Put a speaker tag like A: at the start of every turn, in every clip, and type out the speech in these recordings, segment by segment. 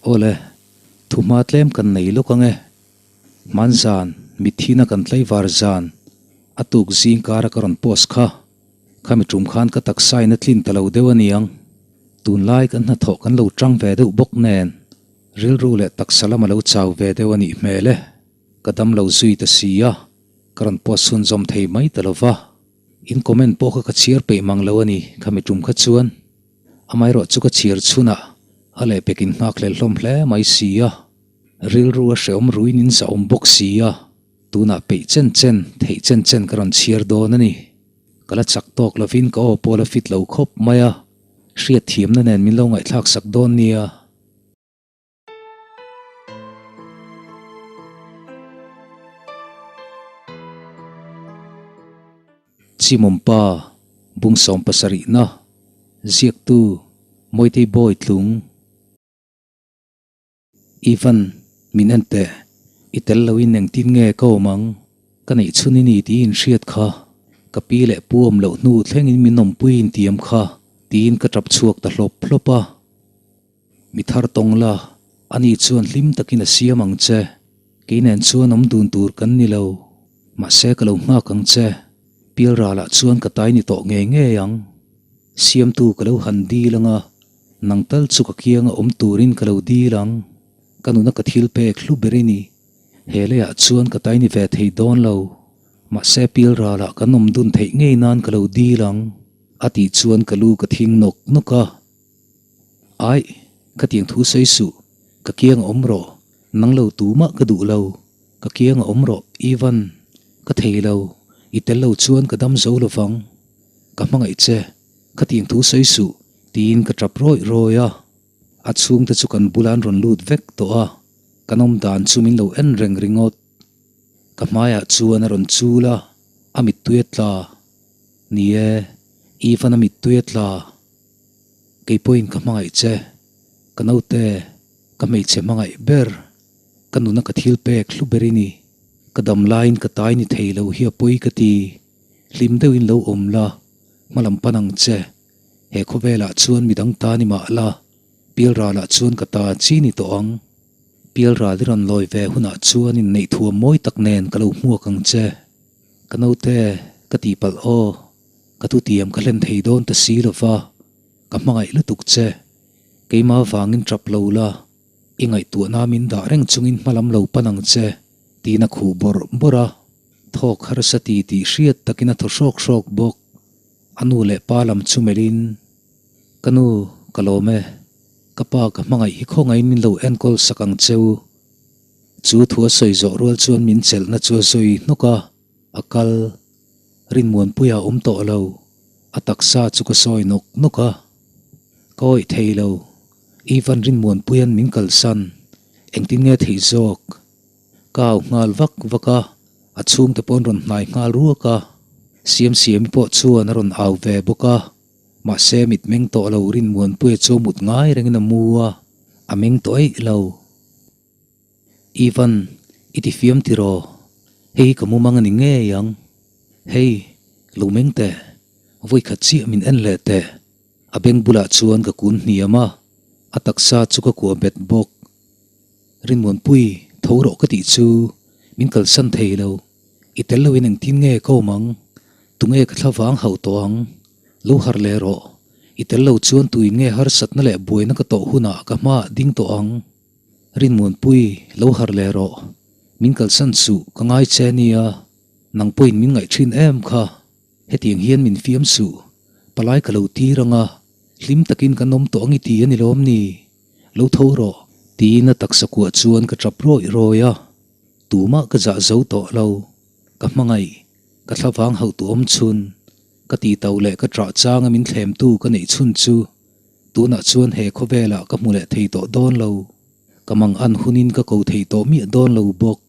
A: Awle, thuhma tlem kan nei lawk ang e. Hmanzan, mitthina kan tlaivar zan, a tuk zing kara ka rawn post kha. Khami tum khan ka taksa in a tlin ta lo deuh a niang. Tunlai kan hnathawh kan lo tang ve deuh bawk nen, rilru leh taksa lam a lo chau ve deuh a nih hmel e. Ka dam lo zui ta si a, ka rawn post chhunzawm thei mai ta lo va. In comment pawh kha ka chhiar peih mang lo a ni khami tum kha chuan. Amaherawh chu ka chhiar chhunah a lehpek in nghak hlel hlawm hle mai si a. Rilru a hrehawm ruin in zahawm bawk si a, tunah peih chen chen, theih chen chen ka rawn chhiar dawn a ni. Ka la chak tawk lovin ka aw pawh la fit lo khawp mai a, hriatthiamna nen min lo ngaihthlak sak dawn nia. Chimawmpa, Bung 70na, Ziaktu, Mawitei Bawi Tlung. Ivan, min en teh, i tel loin engtin nge ka awm ang? Ka neih chhun i ni tih in hriat kha, ka pi leh pu awm loh hnu thlengin min awmpui in tiam kha, tiin ka tap chhuak ta hlawp hlawp a. Mi thar tawng la, ani chuan hlim takin a siam ang che. Kei nen chuan awm dun tur kan ni lo, mahse ka lo nghak ang che. Pialralah chuan ka tai ni tawh ngei ngei ang. Siamtu ka lo han dil ang a. Nang tal chu ka kianga awm turin ka lo dil ang. Ka nuna ka thil pek hlu ber i ni. He leiah chuan ka tai ni ve thei dawn lo. Mahse pilralah kan awm dun theih ngei nan ka lo dil ang. A tih chuan ka lu ka thing nawk nawk a. Aih, ka tiang thu sawi suh. Ka kianga awm rawh. Nang lo tumah ka duh lo. Ka kianga awm rawh, Ivan. Ka thei lo. I tel lo chuan ka dam zo lovang. Ka hmangaih che. Ka tiang thu sawi suh. Tiin ka tap rawih rawih a, a chhungte chu kan bula an rawn lut vek tawh a, kan awm dan chu min lo en reng ringawt. Ka hmaiah chuan a rawn chul a, a mittui a tla. Ni e, Ivan a mittui a tla. Kei pawhin ka hmangaih che, ka naute, ka hmeichhe hmangaih ber, ka nuna ka thil pek hlu ber i ni. Ka dam laiin ka tai ni thei lo hi a pawi ka ti, hlim deuhin lo awm la, hmalam pan ang che. He khawvelah chuan midang ta ni mah la, Pialralah chuan ka ta chi ni tawh ang. Pialral i rawn lawi ve hunah chuan inneih thuam mawi tak nen ka lo hmuak ang che. Ka naute, ka tihpalh aw, ka thutiam ka hlen thei dawn ta si lo va, ka hmangaih lutuk che. Keimah vangin tap lo la, i ngaihtuahna min dah reng chungin hmalam lo pan ang che, tiin a khuh bawrh bawrh a. Thawk harsa ti tih hriat takin a thaw hrawk hrawk bawk. A nu leh pa lam chu melhin, Ka nu, ka lawm e. Ka pa ka hmangaih hi khawngaihin min lo enkawl sak ang cheu. Chu thu a sawi zawh rual chuan min chelhna chu a zawi hnawk a, a kal. Rinmuanpuia a awm tawh lo. A taksa chu ka sawi nawk nawk a. Ka awih thei lo. Ivan Rinmuanpuia'n min kalsan. Engtin nge theih zawk? Ka au nghal vak vak a, a chhungte pawh an rawn hnai nghal ruak a. Siamsiami pawh chuan a rawn au ve bawk a, mahse mit meng tawh lo Rinmuanpuia chu a mut ngai rengin a mu a, a meng tawh eih lo. Ivan, i ti fiam tiraw? Hei hi ka mumang a ni ngei ang. Hei, lo meng teh, vawikhat chiah min en leh teh. A beng bulah chuan ka kun hniam a, a taksa chu ka kuah bet bawk. Rinmuanpui, tho rawh ka tih chu min kalsan thei lo. I tel loin engtin nge ka awm ang? Tunge ka thlavang hauh tawh ang? Lo harh leh rawh. I tel lo chuan tuin nge harsatna leh buaina ka tawh hunah ka hmaah ding tawh ang? Rinmuanpui, lo harh leh rawh. Min kalsan suh, ka ngai che nia. Nang pawhin min ngaih thin em kha. Hetiang hian min fiam suh. Palai ka lo tir ang a, hlim takin kan awm tawh ang i ti a ni lawm ni? Lo tho rawh, tiin a taksa kuah chuan ka tap rawih rawih a. Tumah ka zah zo tawh lo. Ka hmangaih, ka thlavang hauh tu awm chhun, ka ti to leh ka ṭah changa min thlemtu ka neih chhun chu tunah chuan he khawvelah ka hmu leh thei tawh dawn lo. Ka mang an hunin ka ko thei tawh miah dawn lo bawk.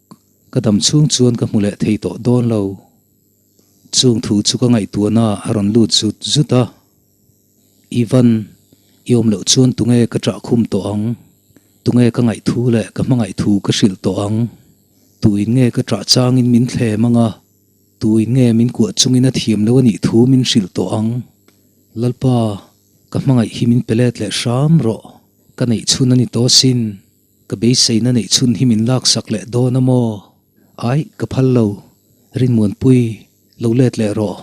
A: Ka dam chhung chuan ka hmu leh thei tawh dawn lo. Chung thu chu ka ngaihtuahna a rawn lut zut zut a. Ivan, i awm loh chuan tunge ka ṭah khum tawh ang? Tunge ka ngaih thu leh ka hmangaih thu ka hrilh tawh ang? Tuin nge ka ṭah changin min thlem ang a? Tuin nge min kuah chungin a thiam lo a nih thu min hrilh tawh ang? Lalpa, ka hmangaih hi min pe let leh hram rawh. Ka Ka neih chhun a ni tawh sin, ka beiseina neih chhun hi min laksak leh dawn a maw? Aih, ka phal lo, Rinmuanpui, lo let leh rawh,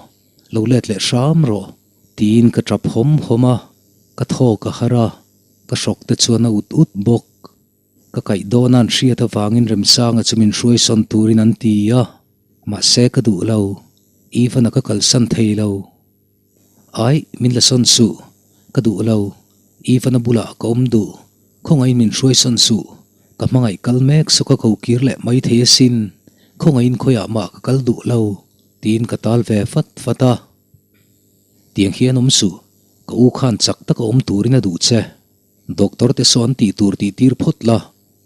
A: lo let leh hram rawh, tiin ka tap hawm hawm a, ka thaw ka harh a, ka hrawk te chuan a ut ut bawk. Ka kaih dawn an hriat avangin Remsanga chu min hruai sawn turin an ti a, mahse ka duh lo, Ivan-a ka kalsan thei lo. Aih, min la sawn suh, ka duh lo, Ivan-a bulah ka awm duh, khawngaihin min hruai sawn suh, ka hmangaih kal mek saw ka ko kir leh mai thei asin, khawngaihin khawiah mah ka kal duh lo, tiin ka tal ve fat fat a. Tiang hian awm suh, ka u khan chak taka awm turin a duh che. Doctor te sawn tih tur tih tir phawt la,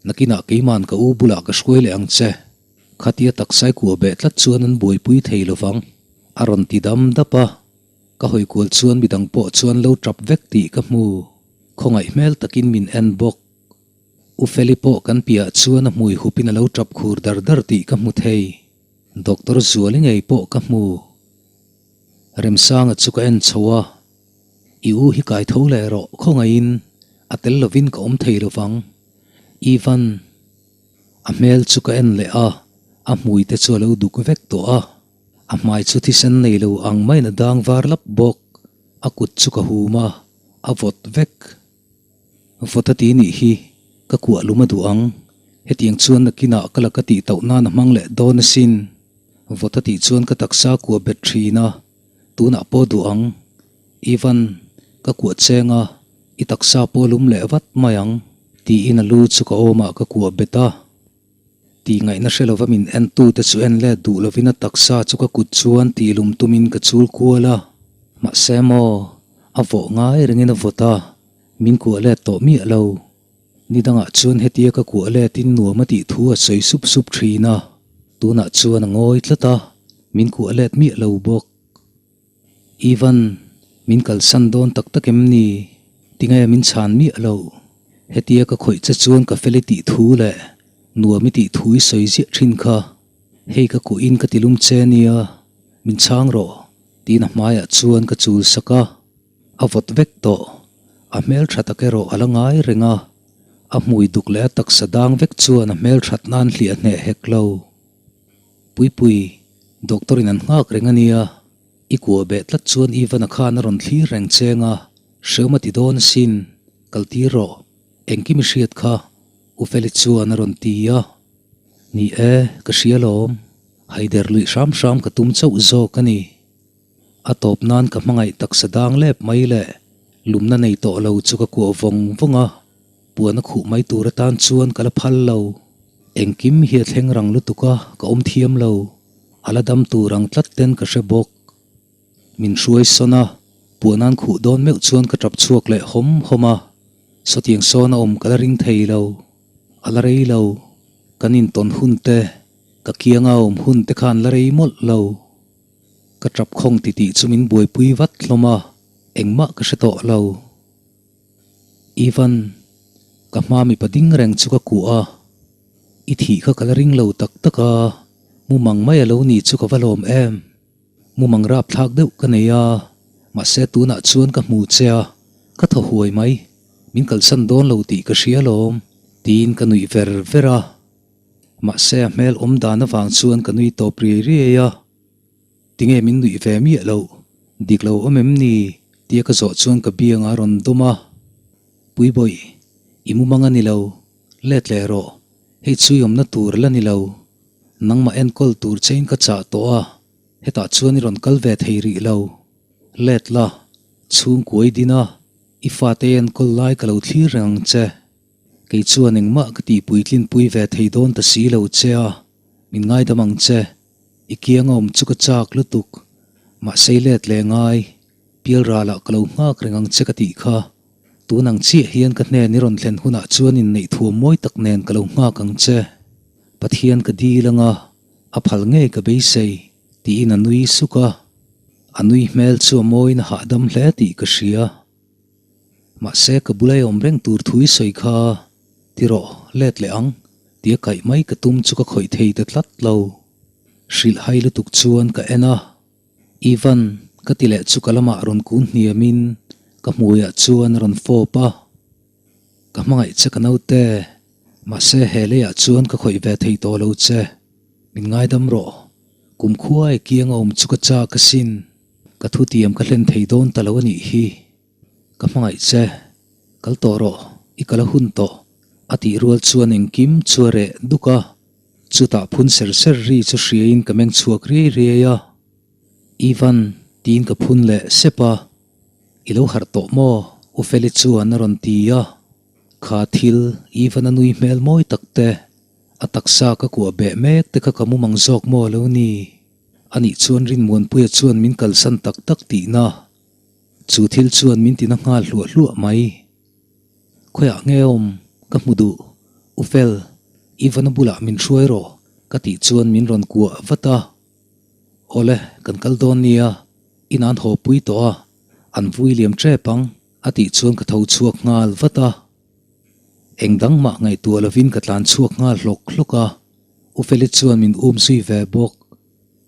A: nakinah keiman ka u bulah ka hruai leh ang che. Khatia taksai kuah beh tlat chuan an buaipui thei lovang, a rawn ti dam dap a. Ka hawi kual chuan midang pawh chuan lo tap vek tih ka hmu. Khawngaih hmel takin min en bawk. U Feli pawh kan piah chuan a hmui hupin a lo tap khur dar dar tih ka hmu thei. Doctor Zuali ngei pawh ka hmu. Remsanga chu ka en chho a. I u hi kai tho leh rawh, khawngaihin a tel lovin ka awm thei lovang. Ivan, a hmel chu ka en leh a, a hmui te chu a lo duk vek tawh a, a hmai chu thisen nei lo ang maiin a dang var lap bawk, a kut chu ka hum a, a vawt vek. Vawt a ti nih hi, ka kuah lum a duh ang, hetiang chuan nakinah ka la ka tih tauh nan a hmang leh dawn asin. Vawt a tih chuan ka taksa kuah bet thin a. Tunah pawh duh ang. Ivan, ka kuah cheng a, i taksa pawh lum leh vat mai ang, tiin a lu chu ka awmah ka kuah bet a. Tih ngaihna hre lova min entute chu en let duh lovin a taksa chu ka kut chuan tih lum tumin ka chul kual a. Mahse maw, a vawh ngai rengin a vawt a, min kuah let tawh miah lo. Ni dangah chuan hetia ka kuah letin nuam a tih thu a sawi sup sup thin a, tunah chuan a ngawi tlat a, min kuah let miah lo bawk. Ivan, min kalsan dawn tak tak em ni? Tinge min chhan miah lo? Hetia ka khawih che chuan ka fel i tih thu leh nuam i tih thu i sawi ziah thin kha. Hei ka kuahin ka tilum che nia, min chhang rawh, tiin a hmaiah chuan ka chul sak a. A vawt vek tawh. A hmel tha tak erawh a la ngai reng a. A hmui duk leh a taksa dang vek chuan a hmel that nan hliah hneh hek lo. Puipui, doctor in an nghak reng a nia. I kuah beh tlat chuan Ivan-a khan a rawn thlir reng cheng a, Hreawm a ti dawn asin, kal tir rawh. Engkim i hriat kha, U Feli chuan a rawn ti a. Ni e, ka hria lawm. Haider luih hram hram ka tum chauh zawk a ni. A tawp nan ka hmangaih taksa dang lep mai leh lumna nei tawh lo chu ka kuah vawng vawng a, puan a khuh mai tur atan chuan ka la phal lo. Engkim hi a thleng rang lutuk a, ka awm thiam lo. A la dam tur ang tlat ten ka hre bawk. Min hruai sawn a, puan an khuh dawn meuh chuan ka tap chhuak leh hawm hawm a, sawtiang sawn a awm ka la ring thei lo. A la rei lo. Kan intawn hun te, ka kianga awm hun te khan la rei mawlh lo. Ka tap khawng titih chu min buaipui vat hlawm a, engmah ka hre tawh lo. Ivan, ka hma mipa ding reng chu ka kuah a, i thih kha ka la ring lo tak tak a, mumang mai a lo ni chu ka va lawm em. Mumang rapthlak deuh ka nei a, mahse tunah chuan ka hmu che a, ka thaw huai mai, min kalsan dawn lo tih ka hria lawm, tiin ka nuih ver ver a. Mahse a hmel awm dan avang chuan ka nui tawp riai riai a, Tinge min nuih ve miah loh, dik lo awm em ni? tia ka zawh chuan ka biang a rawn dawm a, Puibawih, i mumang a ni lo, let leh rawh, hei chu i awmna tur la ni lo, nangmah enkawl tur chein ka chah tawh a, hetah chuan i rawn kal ve thei rih lo, let la, chhungkuai din a, i fate enkawl lai ka lo thlir reng ang che. Kei chuan engmah ka tih puitlinpui ve thei dawn ta si lo che a, min ngaidam ang che. I kiang a awm chu ka chak lutuk. Mahse i let leh ngai, pialralah ka lo nghak reng ang che ka tih kha. Tun ang chiah hian ka hnen i rawn thlen hunah chuan inneih thuam mawi tak nen ka lo nghak ang che. Pathian ka dil anga, a phal ngei ka beisei, tiin a nui suk a. A nui hmel chu a mawiin a hahdam hle tih ka hria. Mahse ka bula i awm reng tur thu i sawi kha, ti rawh, let leh ang, tia kaih mai ka tum chu ka khawih thei ta tlat lo. Hrilh hai lutuk chuan ka en a, Ivan, ka ti leh chu ka lamah rawn kun hniamin ka hmuiah chuan a rawn fawp a. Ka hmangaih che ka naute, mahse he leiah chuan ka khawih ve thei tawh lo che. Min ngaidam rawh, kum khuai kiang a awm chu ka chak asin. Ka thutiam ka hlen thei dawn ta lo a nih hi. Ka hmangaih che, kal tawh rawh, i kal a hun tawh, a tih rual chuan engkim chu a reh duk a. Chutah phun ser ser ri chu hriain ka meng chhuak riai riai a. Ivan, tiin ka phun leh sep a. I lo harh tawh maw? U Feli chuan a rawn ti a. Kha thil, Ivan a nui hmel mawi tak te, a taksa ka kuah beh mek te kha ka mumang zawk maw lo ni? Anih chuan Rinmuanpuia chuan min kalsan tak tak tihna. Chu thil chuan min tina nghal hluah hluah mai. Khawiah nge awm? Ka hmu duh. U Fel, Ivan-a bulah min hruai rawh, ka tih chuan min rawn kuah vat a. Awle, kan kal dawn nia, in an haw pui tawh a, an vui liam tep ang, a tih chuan ka tho chhuak nghal vat a. Eng dang mah ngaihtuah lovin ka tlan chhuak nghal hlawk hlawk a, U Feli chuan min um zui ve bawk.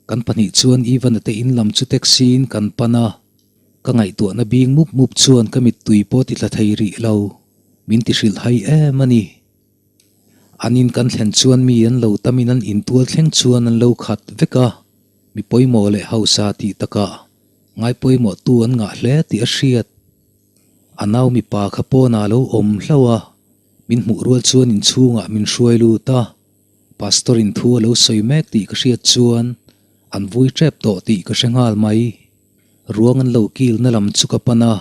A: Kan pahnih chuan Ivan-a te in lam chu taxi in kan pan a, ka ngaihtuahna bing mup mup chuan ka mittui pawh ti tla thei rih lo, min ti hrilh hai em a ni. An in kan thlen chuan mi an lo tamin an intual thleng chuan an lo khat vek a, mi pawimawh leh hausa tih takah ngai pawimawh tu an ngah hle tih a hriat. A nau mipa kha pawnah a lo awm hlauh a, min hmuh rual chuan inchhungah min hruai lut a, Pastor in thu a lo sawi mek tih ka hriat chuan an vui tep tawh tih ka hre nghal mai. Ruang an lo kilna lam chu ka pan a,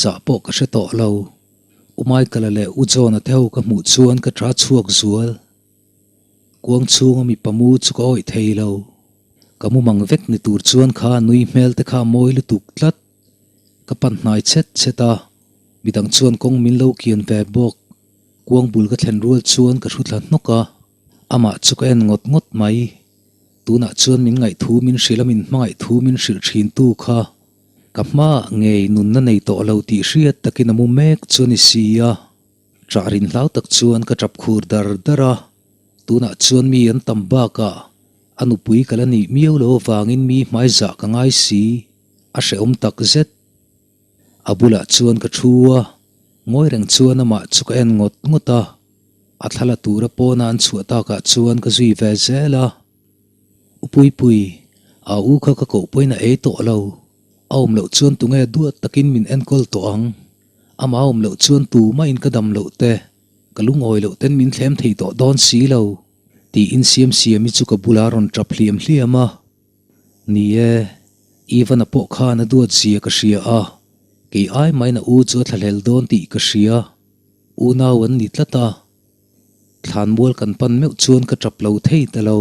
A: zah pawh ka hre tawh lo. U Michael-a leh U John-a te ho ka hmuh chuan ka tha chhuak zual. Kuang chhunga mipa mu chu ka awih thei lo. Ka mumang vek ni tur chuan kha nui hmel te kha a mawi lutuk tlat. Ka pan hnai chhet chhet a, midang chuan kawng min lo kian ve bawk. Kuang bul ka thlen rual chuan ka hru thla hnawk a, amah chu ka en ngawt ngawt mai. Tunah chuan min ngaihthu min hrilh a min hmangaih thu min hrilh thin tu kha ka hmaah ngei nunna nei tawh lo tih hriat takin a mu mek chu a ni si a. Ṭah rin hlau tak chuan ka ṭap khur dar dar a, tunah chuan mi an tam bakah a nupui ka la nih miau lo avangin mi hmaizah ka ngai si, a hrehawm tak zet. A bulah chuan ka thu a, ngawi reng chuan amah chu ka en ngawt ngawt a, a thla la tura pawna an chhuah takah chuan ka zui ve zel a. U Puipui, a u kha ka koh pawhin a ei tawh lo, a awm loh chuan tunge duat takin min enkawl tawh ang, amah a awm loh chuan tumahin ka dam loh te, ka lungawi loh ten min thlem thei tawh dawn si lo, tiin Siamsiami chu ka bulah a rawn tap hliam hliam a. Ni e, Ivan-a pawh khan a duat zia ka hria a, kei ai main a u chu a thlahlel dawn tih ka hria. Unau an ni tlat a. Thlanmual kan pan meuh chuan ka tap lo thei ta lo.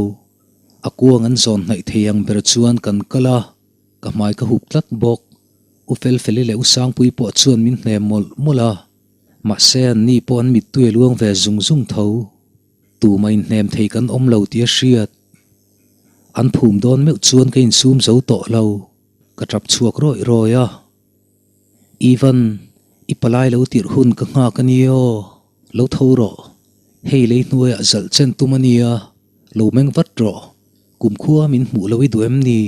A: A kuang an zawn hnaih thei ang ber chuan kan kal a, ka hmai ka hup tlat bawk. U Felfeli leh U Sangpui pawh chuan min hnem mawlh mawlh a, mahse an ni pawh an mittui a luang ve zung zung tho. Tumah inhnem thei kan awm lo tih a hriat. An phum dawn meuh chuan ka insum zo tawh lo, ka tap chhuak rawih rawih a. Ivan, i palai lo tirh hun ka nghak a nia aw, lo tho rawh. Hei lei hnuaiah zalh chen tum a nia, lo meng vat rawh. Kumkhua min hmuh lo i duh em ni?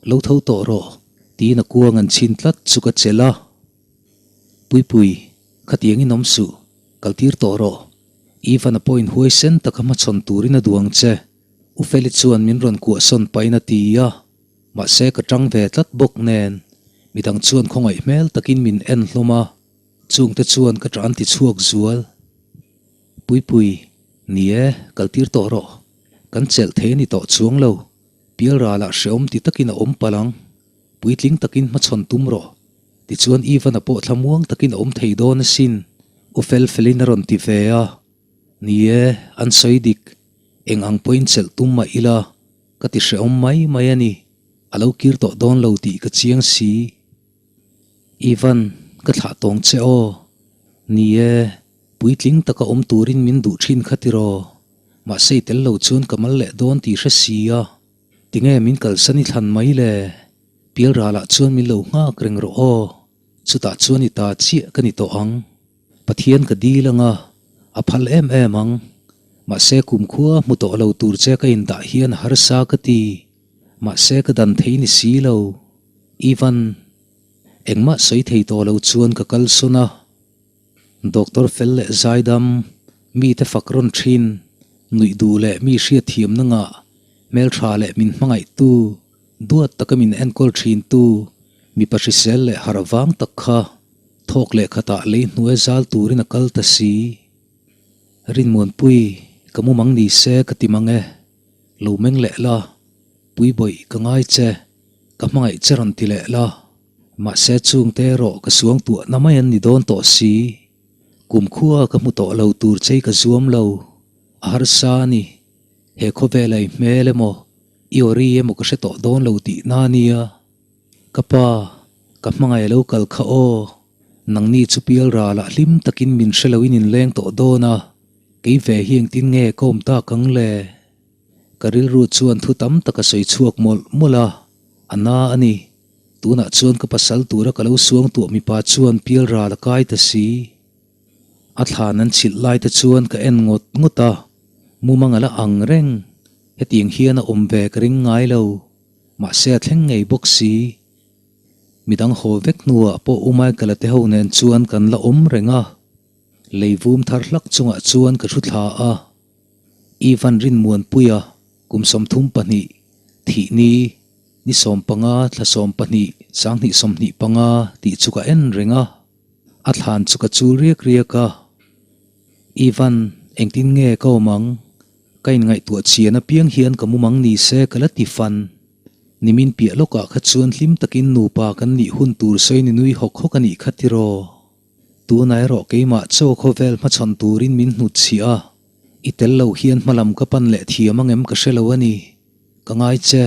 A: Lo tho tawh rawh, tiin a kuang an chhin tlat chu ka chelh a. Puipui, khatiang in awm suh, kal tir tawh rawh. Ivan-a pawhin huaisen taka hmachhawn turin a duh ang che. U Feli chuan min rawn kuahsawn pahin a ti a, mahse ka tang ve tlat bawk nen midang chuan khawngaih hmel takin min en hlawm a, chungte chuan ka tan ti chhuak zual. Puipui, ni e, kal tir tawh rawh. Kan chelh thei a ni tawh chuang lo, pialralah hreawm ti takin a awm palh ang. Puitling takin hmachhawn tum rawh. Tichuan Ivan-a pawh thlamuang takin a awm thei dawn asin, U Felfelin a rawn ti ve a. Ni e, an sawi dik. Eng ang pawhin chelh tum mah ila, ka ti hrehawm mai mai a ni. A lo kir tawh dawn lo tih ka chiang si. Ivan, ka thlah tawng che aw. Ni e, puitling taka awm turin min duh thin kha tiraw. Mahse i tel lo chuan ka mal leh dawn tih hre si a. Tinge min kalsan i thlan mai le? Pialralah chuan min lo nghak reng rawh aw. Chutah chuan i ta chiah ka ni tawh ang. Pathian ka dil ang a, a phal em em ang. Mahse kumkhua hmu tawh lo tur che ka indah hian a harsa ka ti. Mahse ka dan thei ni si lo. Ivan, engmah sawi thei tawh lo chuan ka kalsawn a. Doctor fel leh zaidam, mite fak rawn thin, nuih duh leh mi hriatthiamna ngah, hmeltha leh min hmangaihtu, duat taka min enkawl thintu, mipa hrisel leh harh vang tak kha thawk leh khatah lei hnuai zal turin a kal ta si. Rinmuanpui, ka mumang ni se ka ti mang e. Lo meng leh la, Puibawih ka ngai che, ka hmangaih che rawn ti leh la. Mahse chungte erawh ka suang tuahna mai an ni dawn tawh si. Kum khua ka hmu tawh lo tur chei ka zuam lo, a harsa a ni. He khawvela i hmel emaw, i awri emaw ka hre tawh dawn lo tihna a nia. Ka pa, ka hmangaih lo kal kha aw. Nangni chu pial ralah hlim takin min hre loin in leng tawh dawn a, kei ve hi engtin nge ka awm tak ang le? Ka rilru chuan thu tam tak a sawi chhuak mawlh mawlh a, a na a ni. Tunah chuan ka pasal tura ka lo suang tuah mipa chuan pial ral a kai ta si. A thlan an chhilh lai te chuan ka en ngawt ngawt a, mumang a la ang reng. Hetiang hian a awm ve ka ring ngai lo. Mahse a thleng ngei bawk si. Midang haw vek hnuah pawh U Michael-a te ho nen chuan kan la awm reng a. Lei vum thar hlak chungah chuan ka thu thla a. Ivan Rinmuanpuia kum 32 thih ni, ni 15 thla 12 2025 tih chu ka en reng a. A thlan chu ka chul riak riak a. Ivan, engtin nge ka awm ang? Ka inngaihtuah chian apiang hian ka mumang ni se ka la ti fan. Nimin piah lawkah kha chuan hlim takin nupa kan nih hun tur sawi ni nui hawk hawk a nih kha tiraw? Tunah erawh keimah chaw khawvel hmachhawn turin min hnutchhiah a, i tel lo hian hmalam ka pan leh thiam angem ka hre lo a ni. Ka ngai che,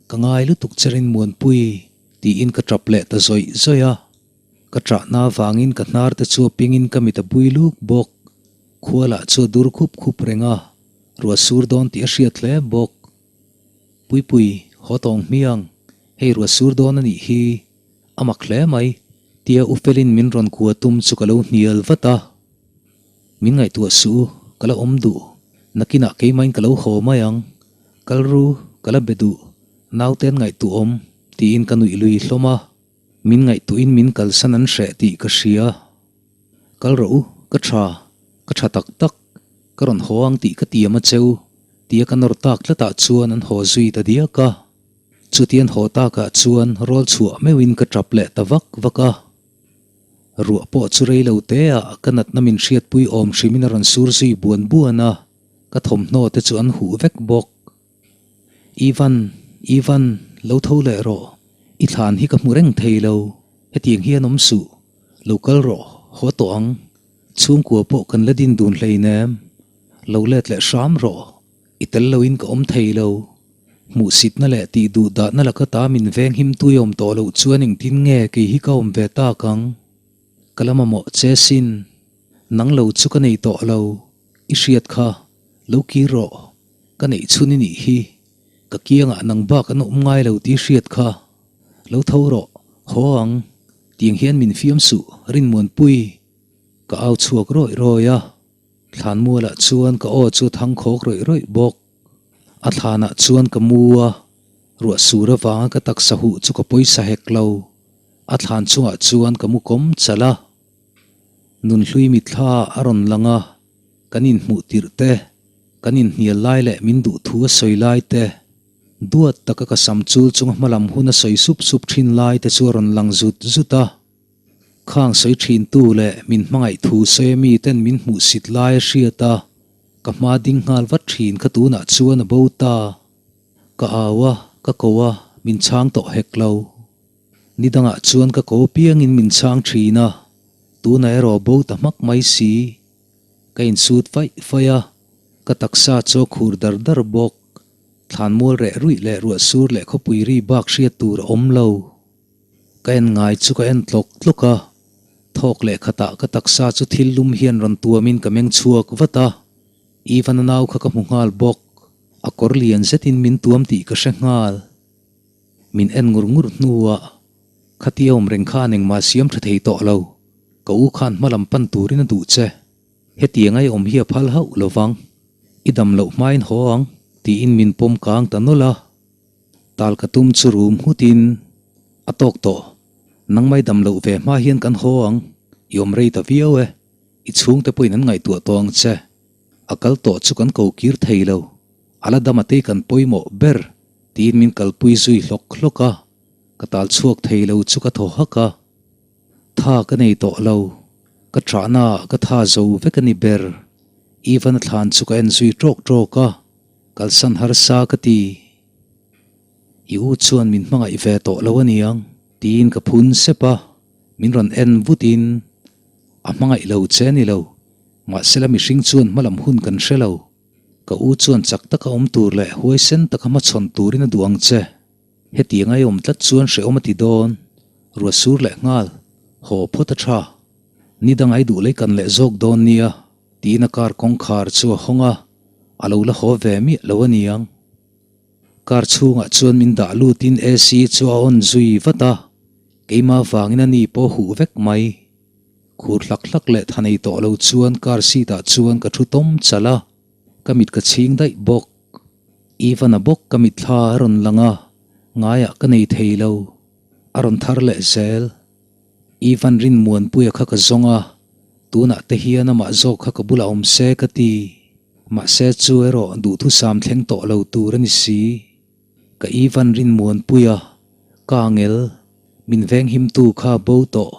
A: ka ngai lutuk che Rinmuanpui, tiin ka tap leh ta zawih zawih a. Ka ṭahna avangin ka hnar te chu a pingin ka mit a bui luk bawk. Khua lah chu a dur khup khup reng a, ruah sur dawn tih a hriat hle bawk. Puipui, haw tawng hmiang, hei ruah sur dawn a nih hi, a mak hle mai, tia U Felin min rawn kua tum chu ka lo hnial vat a. Min ngaihtuah suh u, ka la awm duh, nakinah keimahin ka lo haw mai ang, kal ru, ka la be duh, naute an ngaihtuah awm, tiin ka nuih lui hlawm a. Min ngaihtuahin min kalsan an hreh tih ka hria. Kal rawh u, ka tha, ka tha tak tak, ka rawn haw ang tih ka tiam a cheu, tia ka nawr tak tlatah chuan an haw zui ta diak a. Chuti an haw takah chuan rawl chhuah meuhin ka tap leh ta vak vak a. Ruah pawh chu rei lo teah ka natna min hriatpui awm hrimin a rawn sur zui buan buan a, ka thawmhnaw te chu an huh vek bawk. Ivan, Ivan, lo tho leh rawh, i thlan hi ka hmu reng thei lo, hetiang hian awm suh, lo kal rawh, haw tawh ang, chhungkua pawh kan la din dun hleinem, lo let leh hram rawh, i tel loin ka awm thei lo, hmuhsitna leh tih duh dahna laka ta min veng him tui awm tawh loh chuan engtin nge kei hi ka awm ve tak ang, ka la mamawh che sin, nang lo chu ka nei tawh lo, i hriat kha, lo kir rawh. Ka neih chhun i nih hi, ka kiangah nang bak an awm ngai lo tih hriat kha. Lo tho rawh, haw ang, tiang hian min fiam suh, Rinmuanpui. Ka au chhuak rawih rawih a, thlanmualah chuan ka aw chu a thang khawk rawih rawih bawk. A thlanah chuan ka mu a, ruah sur avanga ka taksa huh chu ka pawisa hek lo. A thlan chungah chuan ka mu kawm chalh a. Nunhlui mitthla a rawn lang a. Kan inhmuh tirh te, kan inhnial lai leh min duh thu a sawi lai te, duat taka ka sam chul chunga hmalam hun a sawi sup sup thin lai te chu a rawn lang zut zut a. Khang sawi thin tu leh min hmangaih thu sawi a mi ten min hmuh sit lai a hriat a, ka hma ding nghal vat thin kha tunah chuan a bo ta. Ka au a, ka ko a, min chhang tawh hek lo. Ni dangah chuan ka ko apiangin min chhang thin a, tunah erawh bo ta hmak mai si. Ka insut faih faih a, ka taksa chu a khur dar dar bawk. Thlanmual reh ruih leh ruah sur leh khawpui ri bak hriat tur a awm lo. Ka en ngai chu ka en tlawk tlawk a, thawk leh khatah ka taksa chu thil lum hian rawn tuamin ka meng chhuak vat a, Ivan-a nau kha ka hmu nghal bawk. A kawr lian zetin min tuam tih ka hre nghal. Min en ngur ngur hnuah Khatia awm reng khan engmah siam tha thei tawh lo, ka u khan hma lam pan turin a duh che. Hetiang ai awm hi a phal hauh lo vang, i dam loh hmain haw ang, tiin min pawm kang ta nawlh a. Tal ka tum chu rum nghutin, A tawk tawh, nangmai dam loh ve hma hian kan haw ang, i awm rei ta viau e. I chhungte pawhin an ngaihtuah tawh ang che. A kal tawh chu kan ko kir thei lo. A la dam a tei kan pawimawh ber tiin min kalpui zui hlawk hlawk a. Ka tal chhuak thei lo chu ka thaw hak a. Tha ka nei tawh lo. Ka ṭahna ah ka tha zo vek a ni ber. Ivan a thlan chu ka en zui ṭawk ṭawk a. Kalsan harsa ka ti. I u chuan min hmangaih ve tawh lo a niang tiin ka phun sep a, min rawn en vutin a hmangaih lo che a ni lo, mahsela mihring chuan hmalam hun kan hre lo. Ka u chuan chak taka awm tur leh huaisen taka hmachhawn turin a duh ang che. Hetiang a i awm tlat chuan hrehawm a ti dawn, ruah sur leh nghal, haw phawt a tha. Ni dang ai duh lei kan leh zawk dawn nia tiin a car kawngkhar chu a hawng a, a lo la haw ve miah lo a niang. Car chhungah chuan min dah lutin AC chu a on zui vat a, keimah vangin a ni pawh huh vek mai. Khur hlak hlak leh tha nei tawh lo chuan car seat ah chuan ka thu tawm chalh a, ka mit ka chhing daih bawk. Ivan-a bawk ka mitthla a rawn lang a, ngaiah ka nei thei lo. A rawn thar leh zel. Ivan Rinmuanpuia kha ka zawng a, tunah te hian amah zawk kha ka bulah awm se ka ti. Mahse chu erawh duhthusam thleng tawh lo tur a ni si. Ka Ivan Rinmuanpuia, ka angel, min venghimtu kha bo tawh.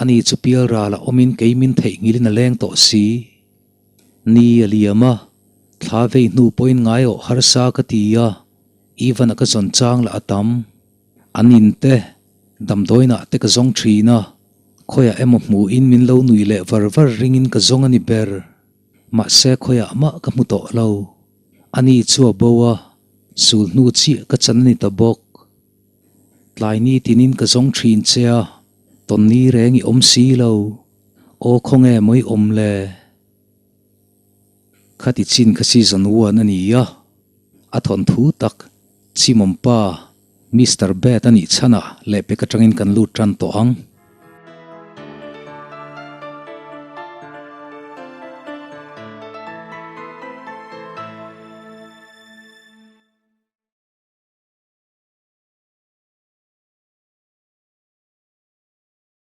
A: Ani chu pialralah awmin kei min theihnghilhin a leng tawh si. Ni a liam a, thla vei hnu pawhin ngaiawh harsa ka ti a, Ivan-a ka zawn chang lah a tam. An in te, damdawiinah te ka zawng thin a, khawiah emaw hmuhin min lo nuih leh var var ringin ka zawng a ni ber. Mahse khawiah mah ka hmu tawh lo. Ani chu a bo a, sul hnu chiah ka chan a ni ta bawk. Tlai ni tinin ka zawng thin che a, tawn ni reng i awm si lo. Aw khawnge maw i awm le? Khati chin kha season one a ni a, a thawnthu tak Chimawmpa Mister Bad a nih chhanah lehpek atangin kan lut tan tawh ang.